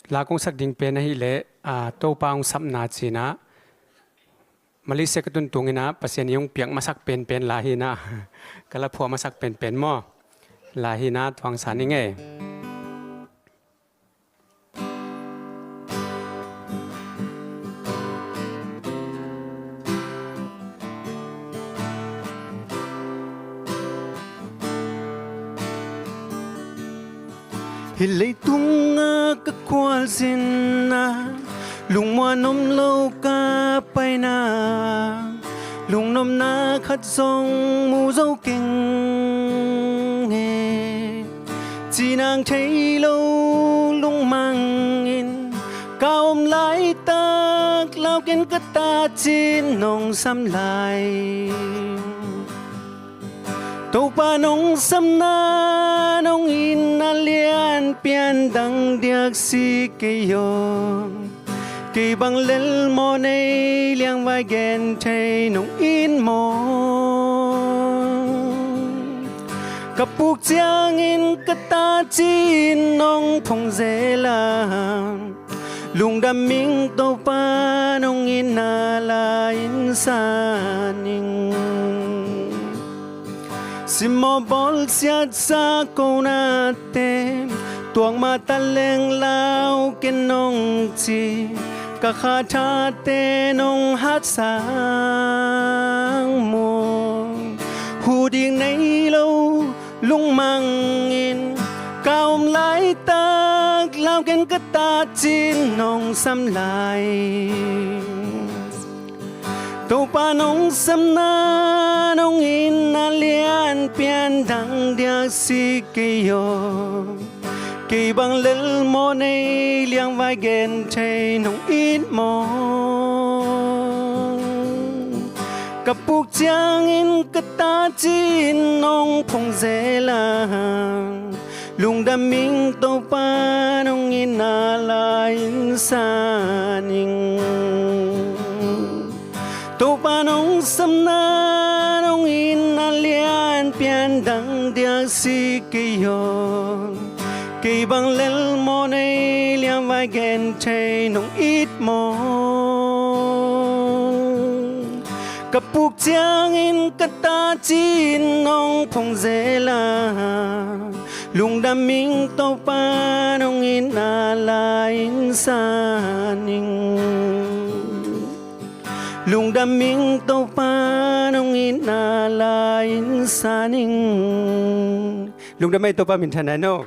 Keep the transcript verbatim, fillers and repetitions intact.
La kong sak ding pen ahih leh, aa, Topa hong sapna ci-in ah, Malaysia ka tun tung in ah Pasian in hong piak masak penpen la hi-in ah, ka la phuah masak penpen maw. La hi-in ah thuak sa ning ei. Hih leitung ah ka khualzinna, lungmuan om lo ka paina, lungnopna khat zong mu zo keng e. Cinang thei lo lungmang in ka om laitak, lau ken ka ta ci-in nong sam lai. Topa nong sapna nong itna lian pian dang diak si kei aw. Kei bang lel mawh nei, liangvai gen thei nong it maw. Ka puk ciangin ka ta ci-in nong phong zel a, lungdam ing Topa nong itna la-in sa ning. Simmawh bawlsiatsa konate, tuak mah taleng lau ken nong ci, ka khathate nong hatsang maw. Huh dik nei lo lungmang in ka om laitak, lau ken ka ta ci-in nong sam lai. Topa nong sapna nong itna lian pian dang diak si kei aw. Kei bang lel mawh nei, liangvai gen thei nong it maw. Ka puk ciangin ka ta ci-in nong phong zel a, lungdam ing Topa nong itna la-in sa ning. Topa nong sapna nong itna lian pian dang diak si kei aw. Kei bang lel mawh nei, liangvai gen thei nong it maw. Ka puk ciangin ka ta ci-in nong phong zel a, lungdam ing Topa nong itna la-in sa ning. Lungdam ing Topa nong itna la-in sa ning. Lungdam ei, Topa minthanna in aw.